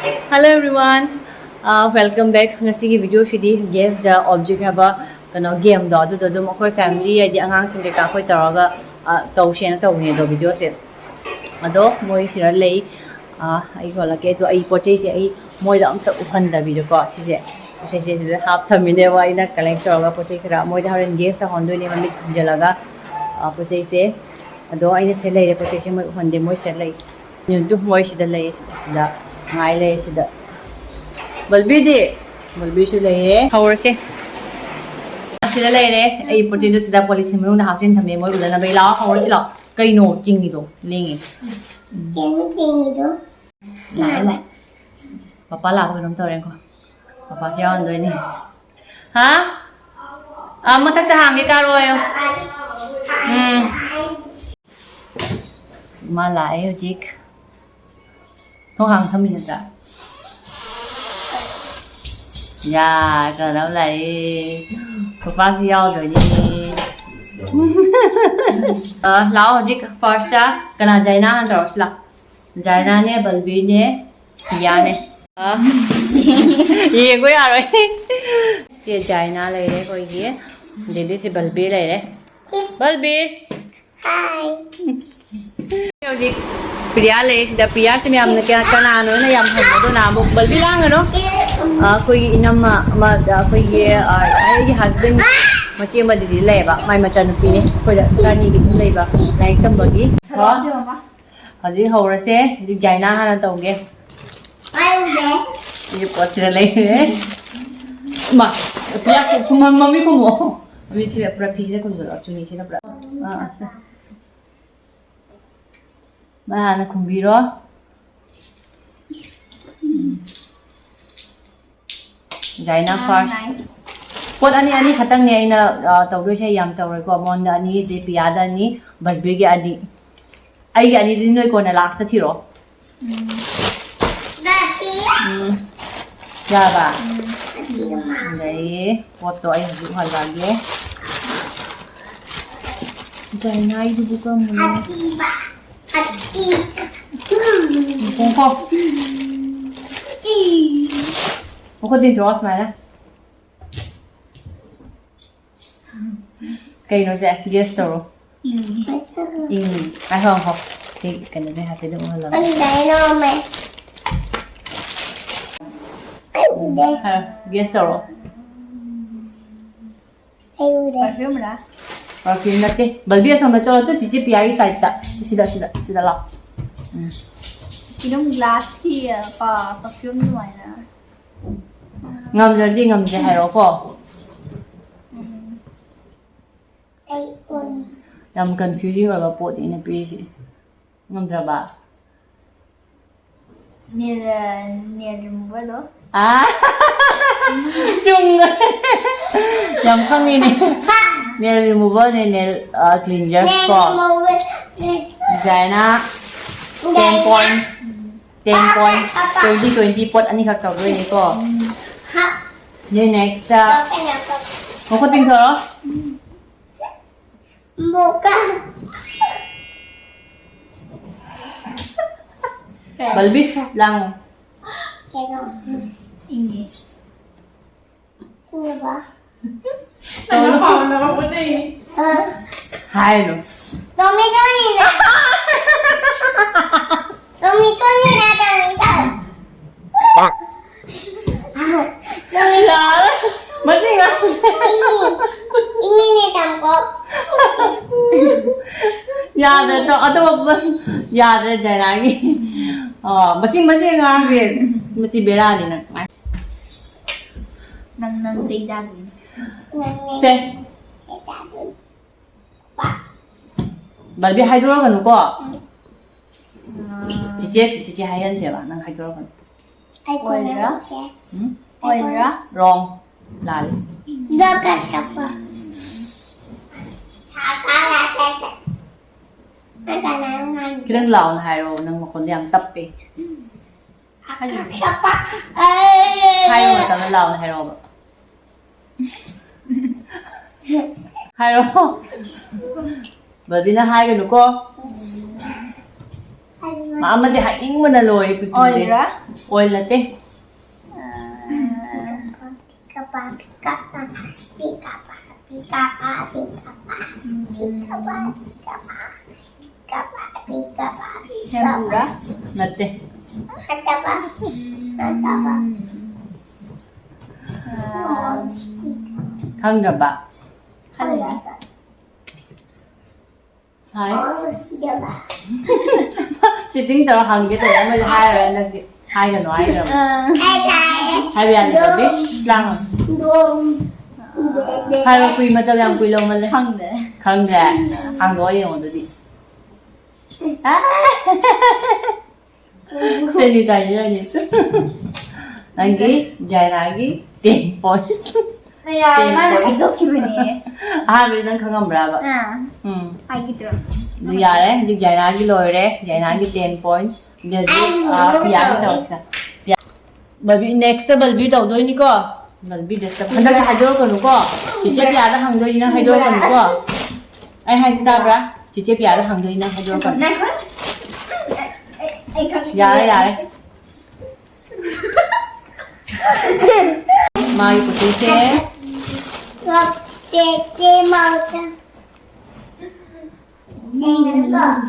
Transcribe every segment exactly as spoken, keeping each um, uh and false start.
Hello everyone, uh, welcome back. ꯉꯁꯤꯒꯤ ꯚꯤꯗꯤꯑꯣꯁꯤꯗꯤ Guess the Object ꯍꯥꯏꯕ ꯀꯩꯅꯣ ꯒꯦꯝꯗꯣ, ꯑꯗꯨꯗꯣ ꯑꯗꯨꯝ ꯑꯩꯈꯣꯏ ꯐꯦꯃꯤꯂꯤ, ꯍꯥꯏꯗꯤ ꯑꯉꯥꯡꯁꯤꯡ ꯀꯩꯀꯥ ꯑꯩꯈꯣꯏ ꯇꯧꯔꯒ, ꯑ, ꯇꯧꯁꯦꯅ ꯇꯧꯕꯅꯦ ꯑꯗꯣ ꯚꯤꯗꯤꯑꯣꯁꯦ꯫ ꯑꯗꯣ ꯃꯣꯏ ꯁꯤꯗ ꯂꯩ꯫ ꯑ, ꯑꯩ ꯌꯣꯜꯂꯛꯀꯦ꯫ ꯑꯗꯣ ꯑꯩ ꯄꯣꯠ ꯆꯩꯁꯦ ꯑꯩ ꯃꯣꯏꯗ ꯑꯝꯇ ꯎꯍꯟꯗꯕꯤꯗꯀꯣ, ꯁꯤꯁꯦ ꯄꯣꯠ ꯆꯩꯁꯦ ꯁꯤꯗ ꯍꯥꯞ ꯊꯝꯃꯤꯅꯦꯕ, ꯑꯩꯅ ꯀꯂꯦꯛ ꯇꯧꯔꯒ ꯄꯣꯠ ꯆꯩ ꯈꯔ꯫ ꯃꯣꯏꯗ ꯍꯣꯔꯦꯟ ꯒꯦꯁ ꯇꯧꯍꯟꯗꯣꯏꯅꯦ ꯃꯃꯤꯠ ꯈꯨꯝꯖꯤꯜꯂꯒ, ꯑ, ꯄꯣꯠ ꯆꯩꯁꯦ꯫ ꯑꯗꯣ ꯑꯩꯅ ꯁꯤ ꯂꯩꯔꯦ, ꯄꯣꯠ ꯆꯩꯁꯦ ꯃꯣꯏ ꯎꯍꯟꯗꯦ, ꯃꯣꯏ ꯁꯤꯗ ꯂꯩ꯫ ꯌꯦꯡꯉꯨ, ꯃꯣꯏ ꯁꯤꯗ ꯂꯩ, ꯁꯤꯗ, ꯁꯤꯗ ꯉꯥꯏ ꯂꯩ ꯁꯤꯗ꯫ ꯕꯜꯕꯤꯗꯤ? ꯕꯜꯕꯤꯁꯨ ꯂꯩꯔꯦ꯫ ꯍꯧꯔꯁꯦ꯫ ꯑꯁꯤꯗ ꯂꯩꯔꯦ꯫ ꯑꯩ ꯄꯣꯠ ꯆꯩꯗꯣ ꯁꯤꯗ ꯄꯣꯂꯤꯊꯤꯟ ꯃꯅꯨꯡꯗ ꯍꯥꯞꯆꯤꯟ ꯊꯝꯃꯦ, ꯃꯣꯏ ꯎꯗꯅꯕ꯫ ꯑꯩ ꯂꯥꯛꯑꯣ, ꯍꯧꯔꯁꯤ ꯂꯥꯛꯑꯣ꯫ ꯀꯩꯅꯣ ꯆꯤꯡꯉꯤꯗꯣ? ꯂꯦꯡꯉꯤ꯫ ꯀꯩꯅꯣ ꯆꯤꯡꯉꯤꯗꯣ? ꯂꯥꯛꯑꯦ, ꯂꯥꯛꯑꯦ꯫ ꯄꯄꯥ ꯂꯥꯛꯄ ꯀꯩꯅꯣꯝ ꯇꯧꯔꯦꯀꯣ꯫ ꯄꯄꯥꯁꯨ ꯌꯥꯎꯍꯟꯗꯣꯏꯅꯤ꯫ ꯍꯥ? ꯑꯥ, ꯃꯊꯛꯇ ꯍꯥꯡꯒꯦ ꯀꯥꯔꯣ ꯍꯥꯏꯌꯣ꯫ ꯎꯝ꯫ ꯃꯥ ꯂꯥꯛꯑꯦ ꯍꯧꯖꯤꯛ꯫ ꯊꯣꯡ ꯍꯥꯡ ꯊꯝꯃꯤ ꯅꯠꯇ꯭ꯔꯥ? ꯌꯥ, ꯀꯅꯥꯅꯣ ꯂꯥꯛꯑꯦ? ꯄꯄꯥꯁꯨ ꯌꯥꯎꯗꯣꯏꯅꯦ꯫ ꯑ, ꯂꯥꯛꯑꯣ ꯍꯧꯖꯤꯛ ꯐꯥꯔꯁꯇ ꯀꯅꯥ? ꯖꯥꯏꯅꯥ ꯍꯥꯟꯅ ꯇꯧꯔꯁꯤ ꯂꯥꯛꯑꯣ꯫ ꯖꯥꯏꯅꯥꯅꯦ, ꯕꯜꯕꯤꯔꯅꯦ, ꯄꯤꯌꯥꯅꯦ꯫ ꯑ, ꯌꯦꯡꯕ ꯌꯥꯔꯣꯏ꯫ ꯁꯦ ꯖꯥꯏꯅꯥ ꯂꯩꯔꯦ ꯑꯩꯈꯣꯏꯒꯤ꯫ ꯑꯗꯩꯗꯤ ꯁꯤ ꯕꯜꯕꯤꯔ ꯂꯩꯔꯦ꯫ ꯕꯜꯕꯤꯔ! ꯍꯥꯏ꯫ ꯍꯧꯖꯤꯛ ꯄ꯭ꯔꯤꯌꯥ ꯂꯩ ꯁꯤꯗ꯫ ꯄ꯭ꯔꯤꯌꯥꯁꯦ ꯃꯌꯥꯝꯅ ꯀꯌꯥ, ꯀꯅꯥꯅꯣꯅ ꯌꯥꯝ ꯍꯪꯕꯗꯣ ꯅꯍꯥꯟꯃꯨꯛ꯫ ꯕꯜꯕꯤꯔ ꯂꯥꯡꯒꯅꯣ꯫ ꯑ, ꯑꯩꯈꯣꯏꯒꯤ ꯏꯅꯝꯃ ꯑꯃ, ꯑ, ꯑꯩꯈꯣꯏꯒꯤ, ꯑ, ꯑꯩꯒꯤ ꯍꯁꯕꯦꯟ ꯃꯆꯦ ꯑꯃ ꯗꯤꯜꯂꯤꯗ ꯂꯩꯌꯦꯕ꯫ ꯃꯥꯏ ꯃꯆꯥꯅꯨꯄꯤꯅꯦ꯫ ꯑꯩꯈꯣꯏꯗ ꯁꯤꯗ ꯑꯅꯤꯒꯤ ꯑꯗꯨꯝ ꯂꯩꯕ, ꯂꯥꯏꯔꯤꯛ ꯇꯝꯕꯒꯤ꯫ ꯀꯣ? ꯍꯧꯖꯤꯛ ꯍꯧꯔꯁꯦ꯫ ꯍꯧꯖꯤꯛ ꯖꯥꯏꯅꯥ ꯍꯥꯟꯅ ꯇꯧꯒꯦ꯫ ꯑꯩꯒꯤ ꯄꯣꯠꯁꯤꯗ ꯂꯩꯔꯦ꯫ ꯃꯥ, ꯄꯨꯔꯥ ꯈꯨꯝ-, ꯃꯃꯤ ꯈꯨꯝꯃꯣ꯫ ꯃꯃꯤꯠꯁꯤꯗ ꯄꯨꯔꯥ ꯐꯤꯁꯤꯗ ꯈꯨꯝꯖꯤꯜꯂꯣ, ꯆꯨꯅꯤꯁꯤꯅ ꯄꯨꯔꯥ꯫ ꯑꯥ, ꯑꯥ, ꯁꯦ꯫ ꯃꯥ ꯍꯥꯟꯅ ꯈꯨꯝꯕꯤꯔꯣ꯫ ꯎꯝ꯫ ꯖꯥꯏꯅꯥ ꯐꯥꯔꯁ꯫ ꯄꯣꯠ ꯑꯅꯤ, ꯑꯅꯤ ꯈꯛꯇꯪꯅꯦ ꯑꯩꯅ, ꯑ, ꯇꯧꯗꯣꯏꯁꯦ, ꯌꯥꯝ ꯇꯧꯔꯣꯏꯀꯣ꯫ ꯃꯣꯟꯗ ꯑꯅꯤ, ꯑꯗꯩ ꯄꯤꯌꯥꯗ ꯑꯅꯤ, ꯕꯁꯕꯤꯔꯒꯤ ꯑꯅꯤ꯫ ꯑꯩꯒꯤ ꯑꯅꯤꯗꯨꯗꯤ ꯅꯣꯏ ꯀꯣꯟꯅ ꯂꯥꯁꯇ ꯊꯤꯔꯛꯑꯣ꯫ ꯎꯝ꯫ ꯎꯝ꯫ ꯌꯥꯔꯕ? ꯎꯝ꯫ ꯑꯗꯩ ꯄꯣꯠꯇꯣ ꯑꯩ ꯍꯧꯖꯤꯛ ꯍꯜꯂꯛꯑꯒꯦ꯫ ꯖꯥꯏꯅꯥꯒꯤꯗꯨꯕꯨ ꯀꯔꯝꯕꯅꯣ? ꯉꯥꯏꯈꯣꯀꯣ꯫ ꯃꯈꯨꯠ ꯇꯤꯡꯊꯣꯛꯑꯣ ꯁꯨꯃꯥꯏꯅ꯫ ꯀꯩꯅꯣꯁꯦ? Guess ꯇꯧꯔꯣ꯫ ꯏꯪ꯫ ꯏꯪ꯫ ꯉꯥꯏꯈꯣ, ꯉꯥꯏꯈꯣ꯫ ꯑꯩ ꯀꯩꯅꯣꯗꯤ ꯍꯥꯏꯐꯦꯠ ꯎꯍꯜꯂꯒꯦ꯫ ꯍꯥꯏꯔꯣ, guess ꯇꯧꯔꯣ꯫ Perfume ꯔꯥ? Perfume ꯅꯠꯇꯦ꯫ ꯕꯜꯕꯤ, ꯑꯁꯣꯝꯗ ꯆꯠꯂꯣ꯫ ꯆꯠ, ꯆꯤꯆꯦ ꯄꯤꯌꯥꯒꯤ side ꯇ꯫ ꯁꯤꯗ, ꯁꯤꯗ, ꯁꯤꯗ ꯂꯥꯛꯑꯣ꯫ ꯎꯝ꯫ ꯑꯗꯨꯝ glass ꯀꯤ, ꯑ, ꯄ-, perfume ꯑꯗꯨꯃꯥꯏꯅ꯫ ꯉꯝꯗ꯭ꯔꯗꯤ ꯉꯝꯗ꯭ꯔꯦ ꯍꯥꯏꯔꯛꯑꯣꯀꯣ꯫ ꯎꯝ꯫ ꯌꯥꯝ confusing ꯑꯣꯏꯕ ꯄꯣꯠꯅꯤ ꯑꯩꯅ ꯄꯤꯔꯤꯁꯦ꯫ ꯉꯝꯗ꯭ꯔꯕ? Nail, nail remover ꯗꯣ꯫ ꯑꯥ! ꯆꯨꯝꯃꯦ꯫ ꯌꯥꯝ ꯈꯪꯉꯤꯅꯦ꯫ Nail remover ꯅꯦ, nail, ꯑ, cleanser ꯀꯣ꯫ Design ꯅ ten points, ten points, twenty, twenty ꯄꯣꯠ ꯑꯅꯤꯈꯛ ꯇꯧꯗꯣꯏꯅꯤꯀꯣ꯫ ꯅꯣꯏ next ꯇ ꯃꯈꯨꯠ ꯇꯤꯡꯊꯣꯔꯛꯑꯣ꯫ ꯕꯜꯕꯤꯁ ꯂꯥꯡꯉꯣ꯫ ꯏꯪꯉꯦ꯫ ꯍꯥꯏꯔꯣ꯫ ꯇꯣꯃꯤꯇꯣꯅꯤꯅ, ꯇꯣꯃꯤꯇꯣꯅꯤꯅ, ꯇꯣꯃꯤꯇꯣ꯫ ꯌꯥꯔꯦ꯫ ꯃꯁꯤ ꯉꯥꯡꯁꯦ꯫ ꯏꯅꯤ, ꯏꯅꯤꯅꯦ ꯇꯥꯃꯣ꯫ ꯌꯥꯗ꯭ꯔꯦ, ꯇꯣ-, ꯑꯇꯣꯞꯄ ꯌꯥꯗ꯭ꯔꯦ ꯖꯥꯏꯅꯥꯒꯤ꯫ ꯑꯣ, ꯃꯁꯤ, ꯃꯁꯤ ꯑꯉꯥꯡꯁꯦ ꯃꯆꯤ ꯕꯦꯔꯥꯅꯤ ꯅꯪ꯫ ꯅꯪ, ꯅꯪ ꯆꯩ ꯆꯥꯗꯣꯏꯅꯦ꯫ ꯁꯦ꯫ ꯕꯜꯕꯤ, ꯍꯥꯏꯗꯣꯔꯛꯀꯅꯨꯀꯣ꯫ ꯆꯤꯆꯦ, ꯆꯤꯆꯦ ꯍꯥꯏꯍꯟꯁꯦꯕ, ꯅꯪ ꯍꯥꯏꯗꯣꯔꯛꯀꯅꯨ꯫ ꯑꯣꯏꯔꯣ? ꯎꯝ? ꯑꯣꯏꯔꯣ? Wrong. ꯂꯥꯜꯂꯦ꯫ ꯈꯤꯇꯪ ꯂꯥꯎꯅ ꯍꯥꯏꯔꯣ, ꯅꯪ ꯃꯈꯣꯟꯗꯣ ꯌꯥꯝ ꯇꯞꯄꯦ꯫ ꯍꯥꯏꯕ ꯃꯇꯝꯗ ꯂꯥꯎꯅ ꯍꯥꯏꯔꯛꯑꯣꯕ꯫ ꯍꯥꯏꯔꯣ꯫ ꯕꯕꯤꯅ ꯍꯥꯏꯒꯅꯨꯀꯣ꯫ ꯑꯃꯁꯦ ꯍꯥꯏꯅꯤꯡꯕꯅ ꯂꯣꯏꯔꯦ ꯄꯤꯄꯤꯁꯦ꯫ ꯑꯣꯏꯜꯔꯥ? ꯑꯣꯏꯜ ꯅꯠꯇꯦ꯫ ꯁꯦꯝꯄꯨꯔꯥ? ꯅꯠꯇꯦ꯫ ꯈꯪꯗ꯭ꯔꯕ? ꯈꯪꯗ꯭ꯔꯦ꯫ ꯁꯥꯏ꯫ ꯆꯤꯇꯤꯡ ꯇꯧꯔ ꯍꯪꯒꯦ ꯇꯧꯔꯦ, ꯑꯃꯁꯨ ꯍꯥꯏꯔꯣꯏ ꯍꯟꯗꯛꯇꯤ꯫ ꯍꯥꯏꯒꯅꯨ, ꯍꯥꯏꯒꯅꯨ꯫ ꯑ, ꯍꯥꯏꯕ ꯌꯥꯗꯦ, ꯕꯕꯤ꯫ ꯂꯥꯡꯉꯣ꯫ ꯍꯥꯏꯔꯣ, ꯀꯨꯏ, ꯃꯇꯝ ꯌꯥꯝ ꯀꯨꯏ ꯂꯧꯃꯜꯂꯦ꯫ ꯈꯪꯗꯦ꯫ ꯈꯪꯗ꯭ꯔꯦ? ꯍꯥꯡꯗꯣꯛꯑ ꯌꯦꯡꯉꯣ ꯑꯗꯨꯗꯤ꯫ Sanitizer ꯅꯤ꯫ ꯅꯪꯒꯤ ꯖꯥꯏꯅꯥꯒꯤ ten points꯫ ꯌꯥꯔꯦ, ten ꯃꯥꯅ points꯫ ꯍꯥꯏꯗꯣꯛꯈꯤꯕꯅꯦ꯫ ꯑꯍꯥꯟꯕꯗꯤ ꯅꯪ ꯈꯪꯉꯝꯕ꯭ꯔꯥꯕ? ꯑꯥ꯫ ꯎꯝ꯫ ꯍꯥꯏꯈꯤꯗ꯭ꯔꯣ? ꯑꯗꯨ ꯌꯥꯔꯦ, ꯍꯧꯖꯤꯛ ꯖꯥꯏꯅꯥꯒꯤ ꯂꯣꯏꯔꯦ꯫ ꯖꯥꯏꯅꯥꯒꯤ ten points꯫ ꯑꯗꯨꯗꯤ, ꯑꯩ ꯑꯥ, ꯂꯣꯏꯔꯦ꯫ ꯄꯤꯌꯥꯒꯤ ꯇꯧꯔꯁꯦ꯫ ꯄꯤꯌꯥ-, ꯕꯜꯕꯤ, next ꯕꯜꯕꯤ ꯇꯧꯗꯣꯏꯅꯤꯀꯣ꯫ ꯕꯜꯕꯤ dress up꯫ ꯍꯟꯗꯛꯇꯤ ꯍꯥꯏꯗꯣꯔꯛꯀꯅꯨꯀꯣ꯫ ꯆꯤꯆꯦ ꯄꯤꯌꯥꯗ ꯍꯪꯗꯣꯏꯅꯤ, ꯅꯪ ꯍꯥꯏꯗꯣꯔꯛꯀꯅꯨꯀꯣ꯫ ꯑꯩ ꯍꯥꯏꯁꯤ ꯇꯥꯕ꯭ꯔꯥ? ꯆꯤꯆꯦ ꯄꯤꯌꯥꯗ ꯍꯪꯗꯣꯏꯅꯤ, ꯅꯪ ꯍꯥꯏꯗꯣꯔꯛꯀꯅꯨ꯫ ꯉꯥꯏꯈꯣ꯫ ꯑꯩ, ꯑꯩ ꯈꯪꯗꯦ꯫ ꯌꯥꯔꯦ, ꯌꯥꯔꯦ꯫ ꯃꯥꯒꯤ ꯄꯨꯟꯁꯤꯁꯦ꯫ ꯄꯦꯇꯦ ꯃꯥꯎꯇ꯫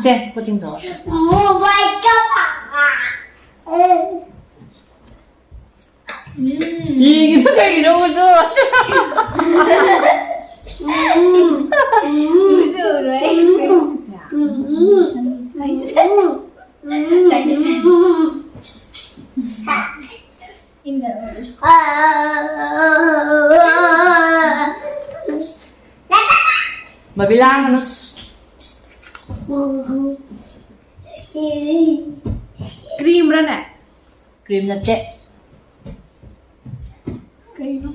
ꯁꯦ, ꯄꯣꯠ ꯆꯤꯡꯊꯣꯛꯑꯣ꯫ ꯃꯣꯕꯥꯏꯜ ꯀꯞ꯫ ꯌꯦꯡꯉꯤꯗꯣ ꯀꯩꯒꯤꯅꯣ ꯃꯗꯨ? ꯎꯔꯁꯨ ꯎꯔꯣꯏ꯫ ꯕꯕꯤ ꯂꯥꯡꯒꯅꯨ꯫ ꯀ꯭ꯔꯤꯝꯔꯅꯦ? ꯀ꯭ꯔꯤꯝ ꯅꯠꯇꯦ꯫ ꯀꯩꯅꯣ?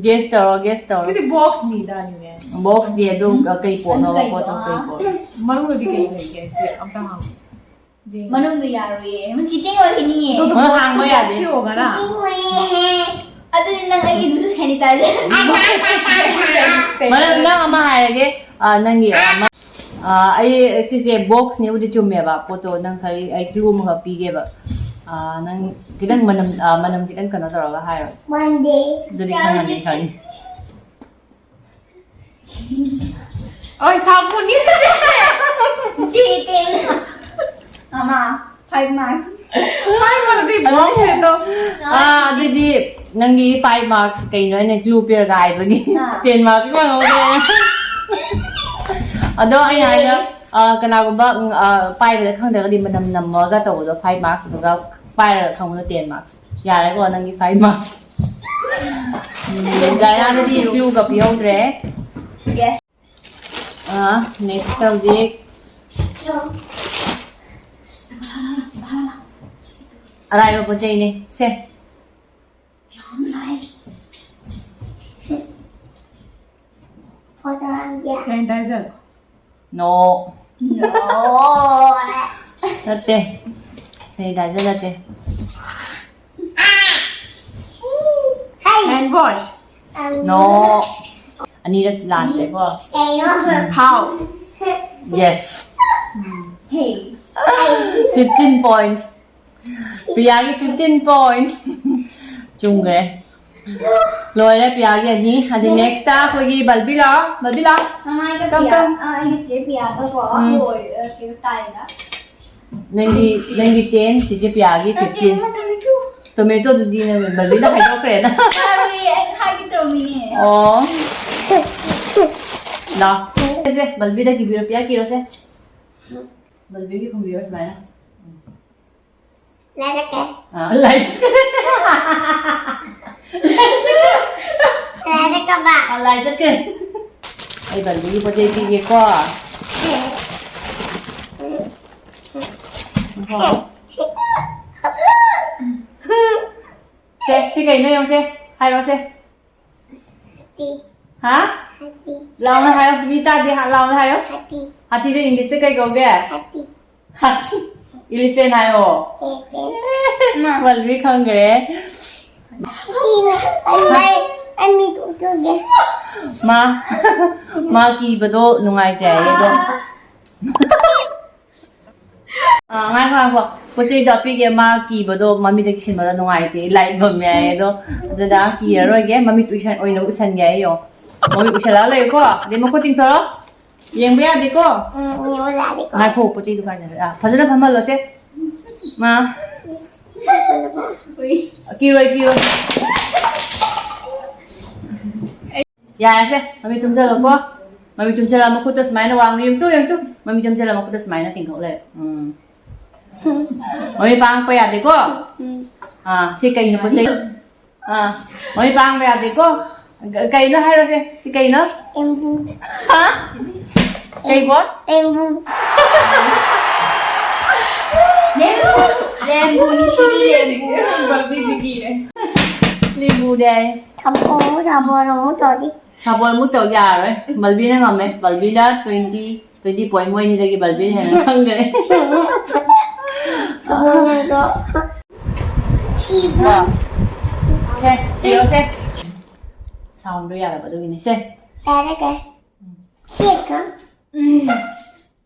Guess ꯇꯧꯔꯣ, guess ꯇꯧꯔꯣ꯫ ꯁꯤꯗꯤ box ꯅꯤꯗꯥꯅꯤꯅꯦ꯫ Box ꯅꯤ ꯑꯗꯨ, ꯀꯩ ꯄꯣꯠꯅꯣꯕ? ꯀꯩꯅꯣ? ꯄꯣꯠꯇꯣ ꯀꯩ ꯄꯣꯠꯅꯣ? ꯃꯅꯨꯡꯗꯗꯤ ꯀꯩ ꯂꯩꯒꯦ? ꯑꯝꯇ ꯍꯥꯡꯉꯣ꯫ ꯃꯅꯨꯡꯗ ꯌꯥꯔꯣꯏꯌꯦ꯫ ꯃꯁꯤ cheating ꯑꯣꯏꯒꯅꯤꯌꯦ꯫ ꯑꯗꯨ ꯃꯣꯏ box ꯍꯥꯡꯕ ꯌꯥꯗꯦ꯫ Box ꯌꯣꯒꯔꯥ? Cheating ꯑꯣꯏꯌꯦ꯫ ꯑꯗꯨꯗꯤ ꯅꯪ ꯑꯩꯒꯤ ꯂꯨꯁꯨ ꯁꯦꯅꯤꯇꯥꯏꯖꯔ꯫ ꯃꯔꯝ ꯅꯪ ꯑꯃ ꯍꯥꯏꯔꯒꯦ, ꯑ, ꯅꯪꯒꯤ, ꯑ, ꯃ-, ꯑ, ꯑꯩ ꯁꯤꯁꯦ ꯕꯣꯛꯁꯅꯦꯕꯨꯗꯤ ꯆꯨꯝꯃꯦꯕ, ꯄꯣꯠꯇꯣ ꯅꯪ ꯈꯔ ꯑꯩ ꯀ꯭ꯂꯨ ꯑꯃꯈꯛ ꯄꯤꯒꯦꯕ꯫ ꯑ, ꯅꯪ ꯈꯤꯇꯪ ꯃꯅꯝ, ꯑ, ꯃꯅꯝ ꯈꯤꯇꯪ ꯀꯩꯅꯣ ꯇꯧꯔꯒ ꯍꯥꯏꯔꯣ꯫ One day. ꯑꯗꯨꯗꯤ ꯈꯪꯉꯅꯤ, ꯈꯪꯉꯤ꯫ ꯑꯣꯏ, ꯁꯥꯄꯣꯟꯅꯤ꯫ ꯃꯃꯥ, five marks꯫ ꯐꯥꯏꯚ ꯃꯥꯔꯛꯇꯤ ꯕꯣꯛꯁ ꯁꯦꯠꯇꯣ꯫ ꯑꯥ, ꯑꯗꯨꯗꯤ ꯅꯪꯒꯤ five marks ꯀꯩꯅꯣ ꯑꯩꯅ ꯀ꯭ꯂꯨ ꯄꯤꯔꯒ ꯍꯥꯏꯕꯒꯤ ꯑꯥ꯫ Ten marks ꯐꯪꯍꯧꯗ꯭ꯔꯦ꯫ ꯑꯗꯣ ꯑꯩ ꯍꯥꯏꯅ, ꯑꯥ, ꯀꯅꯥꯒꯨꯝꯕ, ꯎꯝ, ꯑꯥ, ꯄꯥꯏꯕꯗ ꯈꯪꯗ꯭ꯔꯒꯗꯤ ꯃꯅꯝ ꯅꯝꯃꯒ ꯇꯧꯕꯗꯣ five marks, ꯑꯗꯨꯒ ꯄꯥꯏꯔꯒ ꯈꯪꯕꯗꯣ ten marks꯫ ꯌꯥꯔꯦꯀꯣ, ꯅꯪꯒꯤ five marks꯫ ꯎꯝ, ꯗꯥꯏꯅꯥꯗꯗꯤ ꯀ꯭ꯂꯨꯒ ꯄꯤꯍꯧꯗ꯭ꯔꯦ꯫ Yes. ꯑꯥ, next ꯍꯧꯖꯤꯛ ꯑꯔꯥꯏꯕ ꯄꯣꯠ ꯆꯩꯅꯦ꯫ ꯁꯦ꯫ ꯌꯥꯝ ꯂꯥꯏ꯫ ꯁꯦꯅꯤꯇꯥꯏꯖꯔ꯫ No. No. ꯅꯠꯇꯦ꯫ ꯁꯦꯅꯤꯇꯥꯏꯖꯔ ꯅꯠꯇꯦ꯫ Hand wash. No. ꯑꯅꯤꯔꯛ ꯂꯥꯟꯈ꯭ꯔꯦꯀꯣ꯫ ꯊꯥꯎ꯫ Yes. Fifteen point. ꯄ꯭ꯔꯤꯌꯥꯒꯤ fifteen point꯫ ꯆꯨꯝꯈ꯭ꯔꯦ꯫ ꯂꯣꯏꯔꯦ ꯄ꯭ꯔꯤꯌꯥꯒꯤ ꯑꯅꯤ꯫ ꯑꯗꯨ next ꯑꯩꯈꯣꯏꯒꯤ ꯕꯜꯕꯤ ꯂꯥꯛꯑꯣ, ꯕꯜꯕꯤ ꯂꯥꯛꯑꯣ꯫ ꯃꯃꯥꯏꯒ ꯀꯝ, ꯄ꯭ꯔꯤꯌꯥ, ꯀꯝ꯫ ꯑ, ꯑꯩꯒ ꯆꯦ ꯄ꯭ꯔꯤꯌꯥꯒꯀꯣ ꯎꯝ꯫ ꯂꯣꯏ-, ꯑ, ꯀꯩꯅꯣ ꯇꯥꯏꯗ꯫ ꯅꯪꯒꯤ, ꯅꯪꯒꯤ ten, ꯆꯦꯆꯦ ꯄ꯭ꯔꯤꯌꯥꯒꯤ ꯅꯠꯇꯦ, fifteen꯫ ꯅꯠꯇꯦ, ꯅꯠꯇꯦ꯫ Tomatoꯗꯨꯗꯤ ꯅꯪ ꯕꯜꯕꯤꯗ ꯍꯥꯏꯗꯣꯛꯈ꯭ꯔꯦꯅ꯫ ꯁꯣꯔꯤ, ꯑꯩ ꯍꯥꯏꯒꯦ ꯇꯧꯔꯝꯃꯤꯅꯦ꯫ ꯑꯣ꯫ ꯂꯥꯛꯑꯣ꯫ ꯁꯦ, ꯕꯜꯕꯤꯗ ꯀꯤꯕꯤꯔꯣ, ꯄ꯭ꯔꯤꯌꯥ ꯀꯤꯔꯣꯁꯦ꯫ ꯕꯜꯕꯤꯒꯤ ꯈꯨꯝꯕꯤꯔꯣ ꯁꯨꯃꯥꯏꯅ꯫ ꯂꯥꯏꯔꯛꯀꯦ꯫ ꯑꯥ, ꯂꯥꯏ-, ꯂꯥꯏꯔꯛꯀꯕ꯫ ꯑꯥ, ꯂꯥꯏ ꯆꯠꯀꯦ꯫ ꯑꯩ ꯕꯜꯕꯤꯒꯤ ꯄꯣꯠ ꯆꯩ ꯄꯤꯒꯦꯀꯣ꯫ ꯁꯦ, ꯁꯤ ꯀꯩꯅꯣ ꯌꯦꯡꯉꯨꯁꯦ꯫ ꯍꯥꯏꯔꯣꯁꯦ꯫ ꯍꯥꯇꯤ꯫ ꯍꯥ? ꯍꯥꯇꯤ꯫ ꯂꯥꯎꯅ ꯍꯥꯏꯌꯣ꯫ ꯃꯤ ꯇꯥꯗꯦ, ꯍꯥ, ꯂꯥꯎꯅ ꯍꯥꯏꯌꯣ꯫ ꯍꯥꯇꯤ꯫ ꯍꯥꯇꯤꯗꯣ Englishꯇ ꯀꯩ ꯀꯧꯒꯦ? ꯍꯥꯇꯤ꯫ ꯍꯥꯇꯤ꯫ Elephant ꯍꯥꯏꯌꯣ꯫ Elephant꯫ ꯃꯥ꯫ ꯕꯜꯕꯤ ꯈꯪꯈ꯭ꯔꯦ꯫ ꯑꯩ ꯃꯤꯠ ꯎꯠꯆꯒꯦ꯫ ꯃꯥ ꯃꯥ ꯀꯤꯕꯗꯣ ꯅꯨꯡꯉꯥꯏꯇ꯭ꯔꯦ ꯑꯩꯗꯣ꯫ ꯑꯥ, ꯉꯥꯏꯈꯣ, ꯉꯥꯏꯈꯣ꯫ ꯄꯣꯠ ꯆꯩꯗꯣ ꯄꯤꯒꯦ, ꯃꯥ ꯀꯤꯕꯗꯣ ꯃꯃꯤꯠꯇ ꯀꯤꯁꯤꯟꯕꯗꯣ ꯅꯨꯡꯉꯥꯏꯇꯦ, ꯂꯥꯏꯠ ꯃꯝꯃꯦ ꯍꯥꯏꯌꯦ꯫ ꯑꯗꯣ ꯑꯗꯨꯗ ꯀꯤꯔꯔꯣꯏꯒꯦ, ꯃꯃꯤꯠ ꯎꯏꯁꯟ-, ꯑꯣꯏꯅ ꯎꯏꯁꯟꯒꯦ ꯍꯥꯏꯌꯣ꯫ ꯃꯃꯤꯠ ꯎꯏꯁꯜꯂꯒ ꯂꯩꯌꯨꯀꯣ꯫ ꯑꯗꯩ ꯃꯈꯨꯠ ꯇꯤꯡꯊꯣꯔꯛꯑꯣ꯫ ꯌꯦꯡꯕ ꯌꯥꯗꯦꯀꯣ꯫ ꯎꯝ, ꯌꯦꯡꯕ ꯌꯥꯗꯦꯀꯣ꯫ ꯉꯥꯏꯈꯣ, ꯄꯣꯠ ꯆꯩꯗꯨ ꯀꯥꯏꯗ-, ꯑꯥ, ꯐꯖꯅ ꯐꯝꯍꯜꯂꯣꯁꯦ꯫ ꯃꯥ꯫ ꯀꯤꯔꯣꯏ, ꯀꯤꯔꯣꯏ꯫ ꯌꯥꯔꯦꯁꯦ, ꯃꯃꯤꯠ ꯇꯨꯝꯁꯤꯜꯂꯣꯀꯣ꯫ ꯃꯃꯤꯠ ꯇꯨꯝꯁꯤꯜꯂ ꯃꯈꯨꯠꯇ ꯁꯨꯃꯥꯏꯅ ꯋꯥꯡꯅ ꯌꯦꯡꯇꯨ, ꯌꯦꯡꯇꯨ꯫ ꯃꯃꯤꯠ ꯇꯨꯝꯁꯤꯜꯂ ꯃꯈꯨꯠꯇ ꯁꯨꯃꯥꯏꯅ ꯇꯤꯡꯊꯣꯛ ꯂꯩꯔꯦ꯫ ꯎꯝ꯫ ꯃꯃꯤꯠ ꯄꯥꯡꯉꯛꯄ ꯌꯥꯗꯦꯀꯣ꯫ ꯎꯝ꯫ ꯑꯥ, ꯁꯤ ꯀꯩꯅꯣ ꯄꯣꯠ ꯆꯩ? ꯑꯥ, ꯃꯃꯤꯠ ꯄꯥꯡꯕ ꯌꯥꯗꯦꯀꯣ꯫ ꯀ-, ꯀꯩꯅꯣ ꯍꯥꯏꯔꯣꯁꯦ꯫ ꯁꯤ ꯀꯩꯅꯣ? ꯑꯦꯝꯕꯨ꯫ ꯍꯥ? ꯀꯩꯕꯣ? ꯑꯦꯝꯕꯨ꯫ ꯂꯦꯝꯕꯨ꯫ ꯂꯦꯝꯕꯨꯅꯤ ꯁꯤꯗꯤ ꯂꯦꯝꯕꯨ꯫ ꯂꯦꯝꯕꯨꯅꯦ꯫ ꯁꯥꯄꯣꯟ, ꯁꯥꯄꯣꯟ ꯑꯃꯨꯛ ꯇꯧꯔꯤ꯫ ꯁꯥꯄꯣꯟ ꯑꯃꯨꯛ ꯇꯧ ꯌꯥꯔꯣꯏ꯫ ꯕꯜꯕꯤꯅ ꯉꯝꯃꯦ꯫ ꯕꯜꯕꯤꯅ twenty, twenty point ꯃꯣꯏ ꯑꯅꯤꯗꯒꯤ ꯕꯜꯕꯤꯅ ꯍꯦꯟꯅ ꯈꯪꯈ꯭ꯔꯦ꯫ ꯁꯤꯕ꯫ ꯁꯦ, ꯄꯤꯔꯣꯁꯦ꯫ ꯁꯥꯎꯟꯗꯣ ꯌꯥꯗꯕ ꯑꯗꯨꯒꯤꯅꯦ꯫ ꯁꯦ꯫ ꯌꯥꯔꯦ, ꯀꯩ? ꯁꯤ ꯀ? ꯎꯝ꯫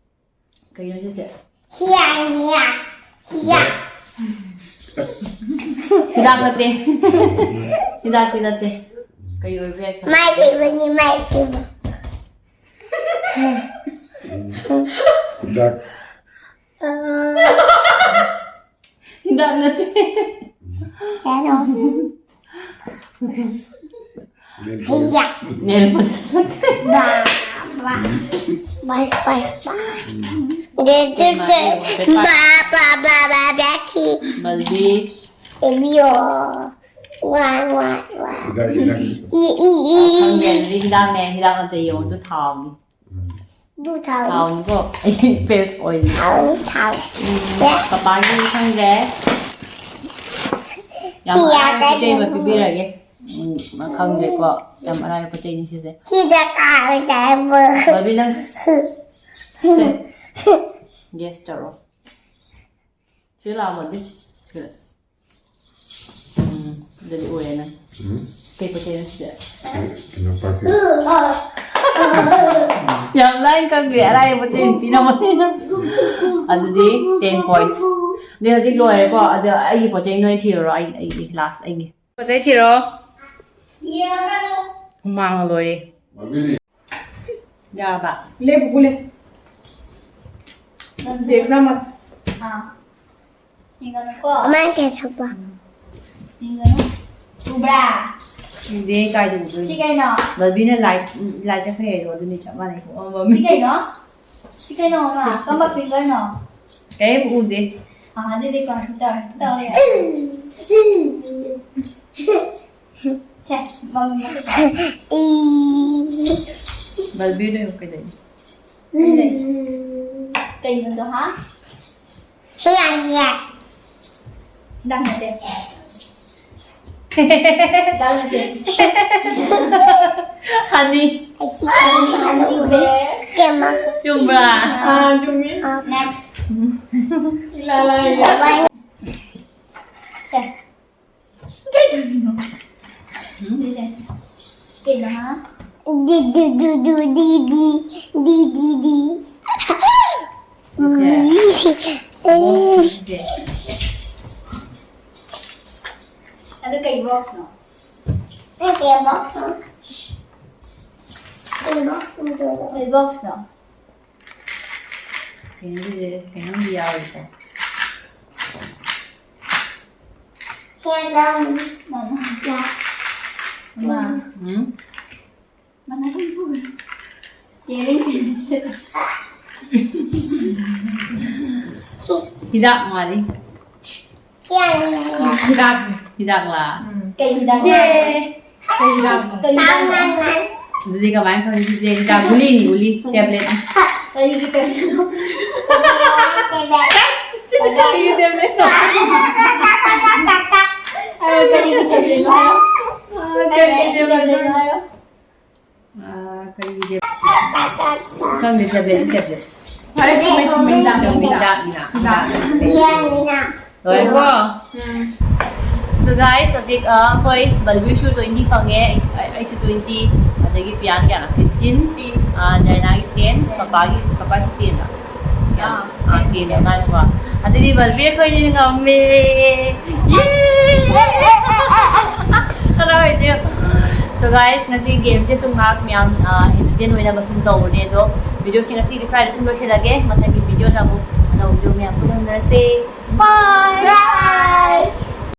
ꯀꯩꯅꯣ ꯁꯤꯁꯦ? ꯍꯤꯌꯥ, ꯍꯤꯌꯥ, ꯍꯤꯌꯥ꯫ ꯍꯤꯗꯥꯛ ꯅꯠꯇꯦ꯫ ꯍꯤꯗꯥꯛꯇꯤ ꯅꯠꯇꯦ꯫ ꯀꯩ ꯑꯣꯏꯕ ꯌꯥꯏ ꯈꯪꯗꯦ꯫ ꯃꯥꯏ ꯇꯩꯕꯅꯤ, ꯃꯥꯏ ꯇꯩꯕ꯫ ꯍꯤꯗꯥꯛ꯫ ꯑ꯫ ꯍꯤꯗꯥꯛ ꯅꯠꯇꯦ꯫ ꯀꯩꯅꯣ? ꯍꯩꯌꯥ꯫ Nail polish ꯅꯠꯇꯦ꯫ ꯕꯥ, ꯕꯥ, ꯕꯥ, ꯕꯥ, ꯕꯥ꯫ ꯗꯦ, ꯗꯦ, ꯗꯦ꯫ ꯕꯥ, ꯕꯥ, ꯕꯥ, ꯕꯥ, ꯕꯥ, ꯈꯤ꯫ ꯕꯜꯕꯤ꯫ ꯑꯦꯃꯤꯌꯣ꯫ ꯋꯥ, ꯋꯥ, ꯋꯥ꯫ ꯍꯤꯗꯥꯛ, ꯍꯤꯗꯥꯛ꯫ E, E, E. ꯈꯪꯗꯦ, ꯑꯗꯨꯗꯤ ꯍꯤꯗꯥꯛꯅꯦ, ꯍꯤꯗꯥꯛ ꯅꯠꯇꯦ, ꯌꯦꯡꯉꯣ, ꯑꯗꯨ ꯊꯥꯎꯅꯤ꯫ ꯎꯝ꯫ ꯑꯗꯨ ꯊꯥꯎ꯫ ꯊꯥꯎꯅꯤꯀꯣ? ꯑꯩ face oil꯫ ꯊꯥꯎ, ꯊꯥꯎ꯫ ꯎꯝ, ꯄꯄꯥꯒꯤ ꯈꯪꯗ꯭ꯔꯦ꯫ ꯌꯥꯝ ꯁꯤ ꯑꯔꯥꯏꯕ ꯄꯣꯠ ꯆꯩ ꯑꯃ ꯌꯥꯗ꯭ꯔꯦ꯫ ꯄꯤꯕꯤꯔꯒꯦ꯫ ꯎꯝ, ꯃꯥ ꯈꯪꯗ꯭ꯔꯦꯀꯣ? ꯌꯥꯝ ꯑꯔꯥꯏꯕ ꯄꯣꯠ ꯆꯩꯅꯤ ꯁꯤꯁꯦ꯫ ꯁꯤꯗ ꯀꯥꯔ ꯇꯥꯏꯕ꯫ ꯕꯥꯕꯤ, ꯅꯪ ꯁꯦ, guess ꯇꯧꯔꯣ꯫ ꯁꯤ ꯂꯥꯛꯑꯣ, ꯕꯥꯕꯤ꯫ ꯁꯤꯗ꯫ ꯎꯝ, ꯑꯗꯨꯗꯤ ꯑꯣꯏꯔꯦ ꯅꯪ꯫ ꯎꯝ꯫ ꯀꯩ ꯄꯣꯠ ꯆꯩꯅꯣ ꯁꯤꯗꯤ? ꯀꯩꯅꯣ ꯄꯥꯏꯁꯦ꯫ ꯌꯥꯝ ꯂꯥꯏꯅ ꯈꯪꯗꯦ, ꯑꯔꯥꯏꯕ ꯄꯣꯠ ꯆꯩ ꯑꯣꯏꯅ ꯄꯤꯔꯝꯃꯅꯤ ꯅꯪ꯫ ꯑꯗꯨꯗꯤ ten points꯫ ꯑꯗꯨꯗꯤ ꯍꯧꯖꯤꯛ ꯂꯣꯏꯔꯦꯀꯣ꯫ ꯑꯗꯣ ꯑꯩꯒꯤ ꯄꯣꯠ ꯆꯩ ꯅꯣꯏ ꯊꯤꯔꯨꯔꯣ, ꯑꯩ, ꯑꯩꯒꯤ last ꯑꯩꯒꯤ꯫ ꯄꯣꯠ ꯆꯩ ꯊꯤꯔꯣ꯫ ꯍꯨꯃꯥꯡꯅ ꯂꯣꯏꯔꯦ꯫ ꯌꯥꯔꯕ? ले बुबुले। देखना मत। ꯌꯦꯡꯒꯅꯨꯀꯣ꯫ ꯃꯥꯏ ꯀꯩ ꯊꯛꯄ? ꯌꯦꯡꯒꯅꯨ꯫ ꯎꯕ꯭ꯔꯥ? ꯎꯗꯦ, ꯀꯥꯏꯗ ꯁꯤ ꯎꯗꯣꯏꯅꯣ? ꯀꯩꯅꯣ? ꯕꯜꯕꯤꯅ ꯂꯥꯏ, ꯂꯥꯏ ꯆꯠꯈ꯭ꯔꯦ ꯍꯥꯏꯗꯣ ꯑꯗꯨꯅꯤ ꯆꯞ ꯃꯥꯟꯅꯩꯀꯣ꯫ ꯑꯣ, ꯁꯤ ꯕꯜꯕꯤ꯫ ꯀꯩꯅꯣ? ꯁꯤ ꯀꯩꯅꯣ ꯃꯃꯥ? ꯀꯔꯝꯕ fingerꯅꯣ? ꯀꯩꯝ ꯎꯗꯦ꯫ ꯑꯥ, ꯑꯗꯨꯗꯤ ꯀꯣ ꯁꯤ ꯇꯧꯔꯦ꯫ ꯇꯧꯔꯦ꯫ ꯁꯦ, ꯃꯃꯤ ꯃꯈꯨꯠ꯫ ꯏ ꯕꯜꯕꯤꯗꯣ ꯌꯦꯡꯉꯨ ꯀꯩꯗꯧꯔꯤꯅꯣ? ꯀꯩꯅꯣꯗꯣ ꯍꯥ? ꯍꯤꯌꯥꯡ ꯍꯤꯌꯥꯡ꯫ ꯍꯤꯗꯥꯛ ꯅꯠꯇꯦ꯫ ꯍꯤꯗꯥꯛ ꯅꯠꯇꯦ꯫ ꯍꯅꯤ꯫ ꯑꯁꯤ ꯀꯩꯅꯣ ꯍꯥꯏꯕ ꯎꯗꯦ꯫ ꯀꯦꯃ ꯆꯨꯝꯕ꯭ꯔꯥ? हाँ चुम्मी। Next꯫ ला ला ये। ꯀꯩꯗꯧꯔꯤꯅꯣ? ꯁꯤꯁꯦ ꯀꯩꯅꯣ ꯍꯥ? ꯗꯤ ꯗꯨ ꯗꯨ ꯗꯨ ꯗꯤ ꯗꯤ ꯗꯤ ꯗꯤ ꯗꯤ꯫ ꯁꯤꯁꯦ꯫ ꯁꯤꯁꯦ꯫ ꯑꯗꯨ ꯀꯩ boxꯅꯣ? ꯅꯠꯇꯦ boxꯅꯣ꯫ ꯀꯩ boxꯅꯣ? ꯀꯩ boxꯅꯣ? ꯀꯩꯅꯣꯒꯤꯁꯦ ꯀꯩꯅꯣꯝꯗꯤ ꯌꯥꯎꯔꯤꯀꯣ꯫ ꯍꯦꯟꯖꯥꯡ꯫ ꯃꯃꯥ꯫ ꯌꯥ꯫ ꯃꯃꯥ꯫ ꯎꯝ? ꯃꯃꯥ ꯀꯩꯅꯣ꯫ ꯀꯦꯔꯤꯡ ꯀꯦꯔꯤꯡ꯫ ꯍꯤꯗꯥꯛ ꯃꯥꯜꯂꯤ꯫ ꯍꯤꯌꯥꯡ ꯍꯤꯌꯥꯡ꯫ ꯍꯤꯗꯥꯛ꯫ ꯍꯤꯗꯥꯛꯂꯥ? ꯀꯩ ꯍꯤꯗꯥꯛ? ꯀꯩ ꯍꯤꯗꯥꯛꯅꯣ? ꯀꯩ ꯇꯥꯡ ꯍꯤꯗꯥꯛ? ꯅꯥꯡ ꯅꯥꯡ꯫ ꯑꯗꯨꯗꯤ ꯀꯃꯥꯏꯅ ꯈꯪꯒꯦ? ꯁꯤꯁꯦ ꯍꯤꯗꯥꯛ ꯒꯨꯂꯤꯅꯤ, ꯒꯨꯂꯤ, tablet꯫ ꯀꯔꯤꯒꯤ tabletꯅꯣ? ꯀꯔꯤꯒꯤ tablet? ꯍꯥꯏꯔꯣ, ꯀꯔꯤꯒꯤ tabletꯅꯣ ꯍꯥꯏꯔꯣ? ꯍꯥꯏꯔꯣ, ꯀꯔꯤꯒꯤ tabletꯅꯣ ꯍꯥꯏꯔꯣ? ꯑꯥ, ꯀꯔꯤꯒꯤ tablet? ꯈꯪꯗꯦ, tablet, tablet꯫ ꯐꯔꯦ ꯆꯨꯝꯃꯦ ꯆꯨꯝꯃꯦ ꯍꯤꯗꯥꯛ ꯍꯤꯗꯥꯛ, ꯍꯤꯗꯥꯛ꯫ ꯍꯤꯗꯥꯛ, ꯍꯤꯗꯥꯛ꯫ ꯍꯤꯗꯥꯛ꯫ ꯍꯤꯌꯥꯡ ꯍꯤꯌꯥꯡ꯫ ꯂꯣꯏꯔꯦꯀꯣ? ꯎꯝ꯫ So guys, ꯍꯧꯖꯤꯛ ꯑ, ꯑꯩꯈꯣꯏ ꯕꯜꯕꯤꯔꯁꯨ twenty ꯐꯪꯉꯦ, ꯑꯩꯁꯨ ꯑꯩꯁꯨ twenty, ꯑꯗꯒꯤ ꯄꯤꯌꯥꯟ ꯀꯌꯥꯅꯣ? Fifteen, ꯖꯥꯏꯅꯥꯒꯤ ten, ꯄꯄꯥꯒꯤ, ꯄꯄꯥꯁꯨ ten ꯂ? ꯑꯥ, ꯑꯥ, ten ꯃꯥꯅꯤꯀꯣ. ꯑꯗꯨꯗꯤ ꯕꯜꯕꯤꯔ ꯑꯩꯈꯣꯏꯅꯤꯅ ꯉꯝꯃꯦ. Yay! ꯍꯔꯥꯎꯔꯤꯁꯦ. So guys, ꯉꯁꯤ game ꯁꯦ ꯁꯨꯝ ꯉꯥꯏꯍꯥꯛ ꯃꯌꯥꯝ ꯑ, entertain ꯑꯣꯏꯅꯕ ꯁꯨꯝ ꯇꯧꯕꯅꯦ, ꯑꯗꯣ video ꯁꯦ ꯉꯁꯤꯗꯤ ꯁ꯭ꯋꯥꯏꯗ ꯁꯨꯝ ꯂꯣꯏꯁꯤꯜꯂꯒꯦ. ꯃꯊꯪꯒꯤ video ꯗ ꯑꯃꯨꯛ ꯑꯅꯧꯕ video ꯃꯌꯥꯝ ꯄꯨꯟꯅ ꯎꯅꯔꯁꯦ. Bye! Bye!